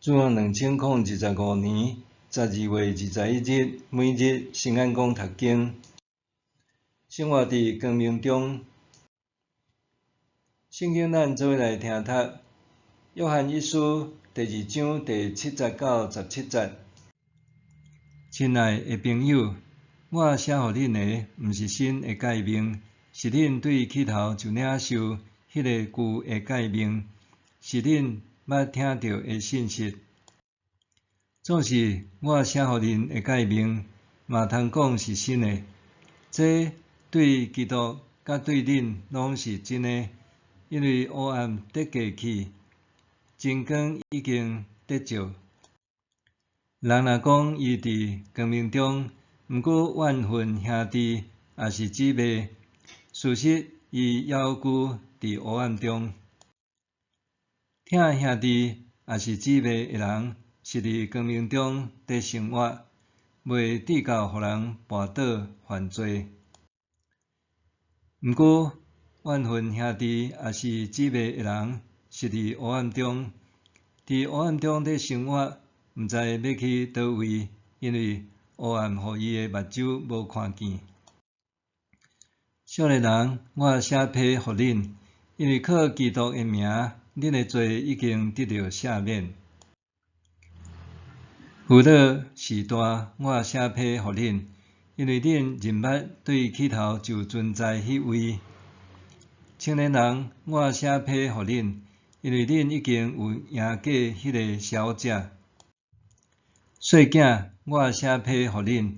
主後2025年12月21日，每日新眼光讀經，生活佇光明中。聖經咱做伙來聽讀，約翰一書第二章第七節到十七節。親愛的朋友，我寫予恁的，毋是新的誡命，是恁對起頭就領受彼个舊的誡命，是恁捌聽著的信息。總是我寫予恁的誡命，嘛通講是新的。這對基督佮對恁攏是真的，因為黑暗得過去，真光已經得照。人若講伊佇光明中，毋過怨恨兄弟抑是姊妹，事實伊猶舊佇黑暗中。疼兄弟抑是姊妹的人，是佇光明中佇生活，袂致到予人跋倒犯罪。毋過怨恨兄弟抑是姊妹的人，是佇黑暗中，佇黑暗中佇生活，毋知欲去佗位，因為黑暗予伊的目睭無看見。少年人，我寫批予恁，因為靠基督的名，恁的罪已經得著赦免。父老序大，我寫批予恁，因為恁認捌對起頭就存在彼位。青年人，我寫批予恁，因為恁已經有贏過彼个邪惡者。細囝，我寫批予恁，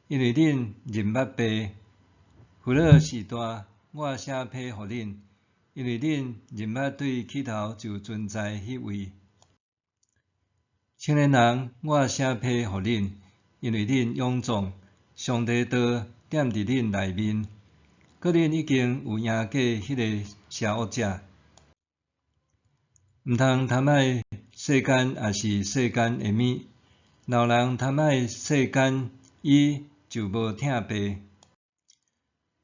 因為恁認捌父。父老序大，我寫批予恁，因為恁認捌對起頭就存在彼位。青年人，我寫批予恁，因為恁勇壯，上帝道踮佇恁內面，閣恁已經有贏過彼个邪惡者。毋通貪愛世間，抑是世間的物。若有人貪愛世間，伊就無疼父。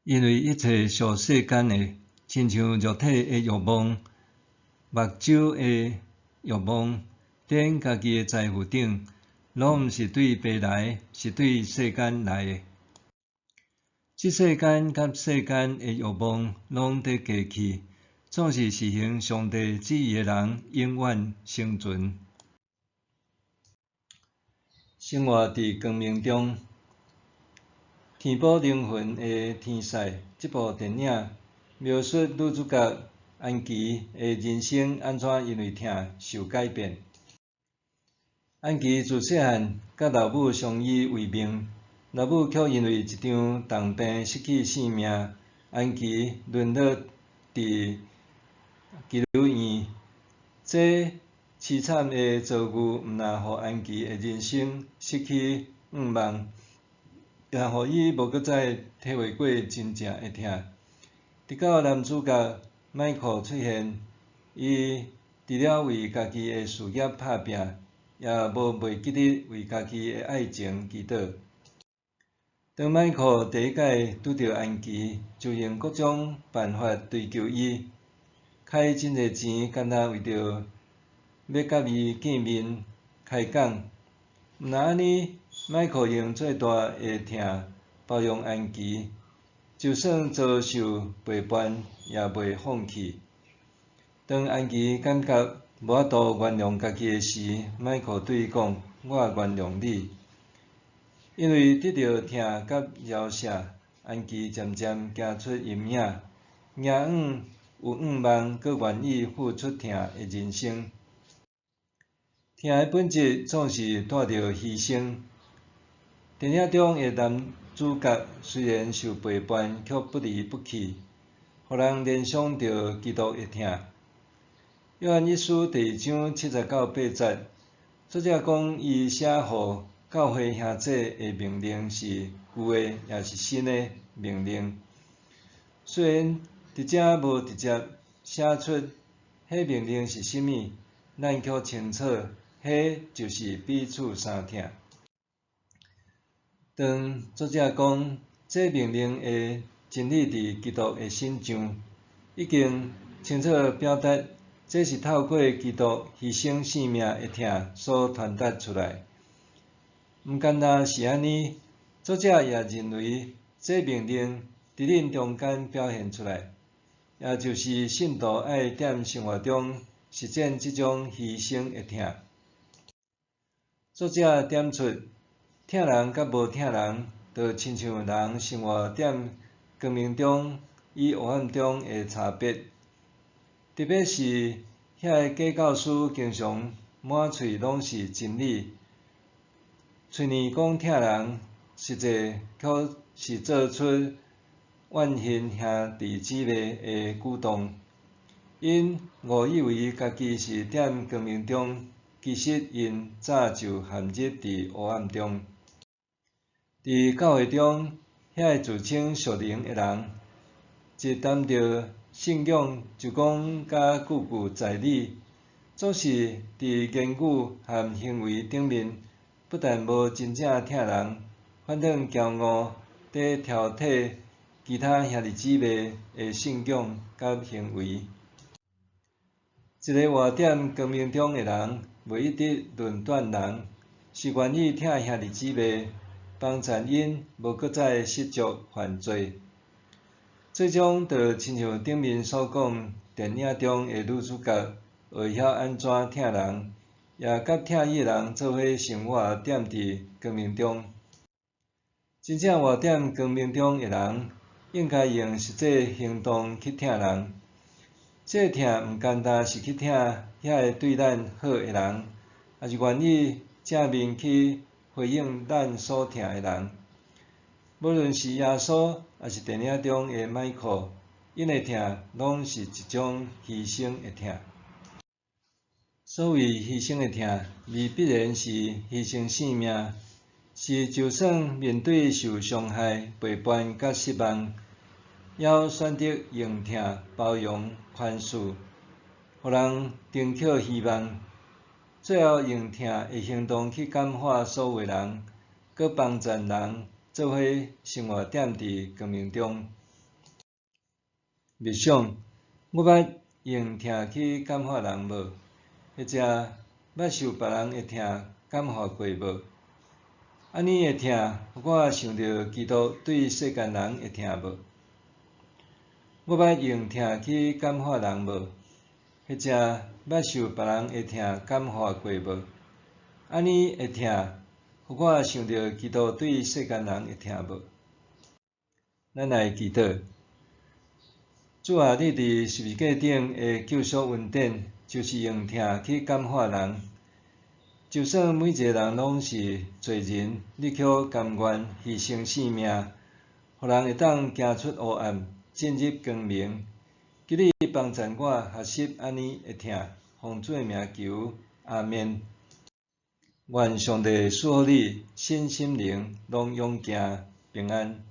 因為一切屬世間的，親像肉體的欲望、目睭的欲望、展家己的財富等，攏毋是對父來，是對世間來的。這世間佮世間的欲望攏佇過去，總是實行上帝旨意的人永遠生存。生活佇光明中，填補靈魂的天使這部電影描述女主角安琪的人生按怎因為疼受改變。安琪自細漢佮老母相依為命，老母卻因為一場重病失去性命，安琪淪落佇孤兒院。這淒慘的遭遇，毋但予安琪的人生失去向望，也予伊無閣再體會過真正的疼。直到男主角邁克出現，伊除了為家己的事業拍拚，也無袂記得為家己的愛情祈禱。當邁克第一擺拄著安琪，就用各種辦法追求伊，開真濟錢，干焦為著欲佮伊見面開講。毋但按呢，邁克用最大的疼包容安琪，就算遭受背叛，也袂放棄。當安琪感覺無法度原諒家己的時，邁克對伊講：我原諒你。因為得著疼佮饒赦，安琪漸漸行出陰影，迎向有向望閣願意付出疼的人生。疼的本質總是帶著犧牲。電影中的男主角雖然受背叛，卻不離不棄，予人聯想著基督的疼。約翰一書第二章七節到八節，作者講伊寫予教會兄弟的命令是舊的，抑是新的命令。雖然佇遮無直接寫出彼命令是啥物，咱卻清楚，彼就是彼此相疼。當作者講這命令的真理佇基督的身上，已經清楚表達這是透過基督犧牲性命的疼所傳達出來。毋干焦是按呢，作者也認為這命令佇恁中間表現出來，也就是信徒愛踮生活中實踐這種犧牲的疼。作者點出，疼人佮無疼人，就親像人生活踮光明中與黑暗中的差別。特別是遐个假教師經常滿喙攏是真理，喙爾講疼人，實際卻是做出怨恨兄弟姊妹的舉動。𪜶誤以為家己是踮光明中，其實𪜶早就陷入佇黑暗中。佇教會中，遐个自稱屬靈的人，一談著信仰就講甲句句在理，總是佇言語和行為頂面，不但無真正疼人，反倒驕傲，佇挑剔其他兄弟姊妹的信仰佮行為。一个活踮光明中的人，袂一直論斷人，是願意疼兄弟姊妹，幫贊𪜶無閣再失足犯罪。這種就親像頂面所講，電影中的女主角會曉按怎疼人，也佮疼伊的人做伙生活踮佇光明中。真正活踮光明中的人，應該用實際行動去疼人。這個疼毋干焦是去疼遐个對咱好的人，也是願意正面去回應咱所疼的人。無論是耶穌，抑是電影中的邁克，𪜶的疼攏是一種犧牲的疼。所謂犧牲的疼，未必然是犧牲性命，是就算面對受傷害、背叛佮失望，猶選擇用疼包容、寬恕，予人重拾希望。最後用疼的行動去感化所有人，閣幫贊人做伙生活踮佇光明中。默想，我捌用疼去感化人無？或者捌受別人的疼感化過無？按呢的疼，予我想著基督對世間人的疼無？我捌用疼去感化人無？或者捌受別人的疼感化過無？按呢的疼，予我想著基督對世間人的疼無？咱來祈禱。主啊，你佇十字架頂的救贖恩典，就是用疼去感化人。就算每一个人攏是罪人，你卻甘願犧牲性命，予人會當行出黑暗，進入光明。求你幫贊我學習按呢的疼，奉主的名求，阿們。願上帝賜予你身心靈攏勇健平安。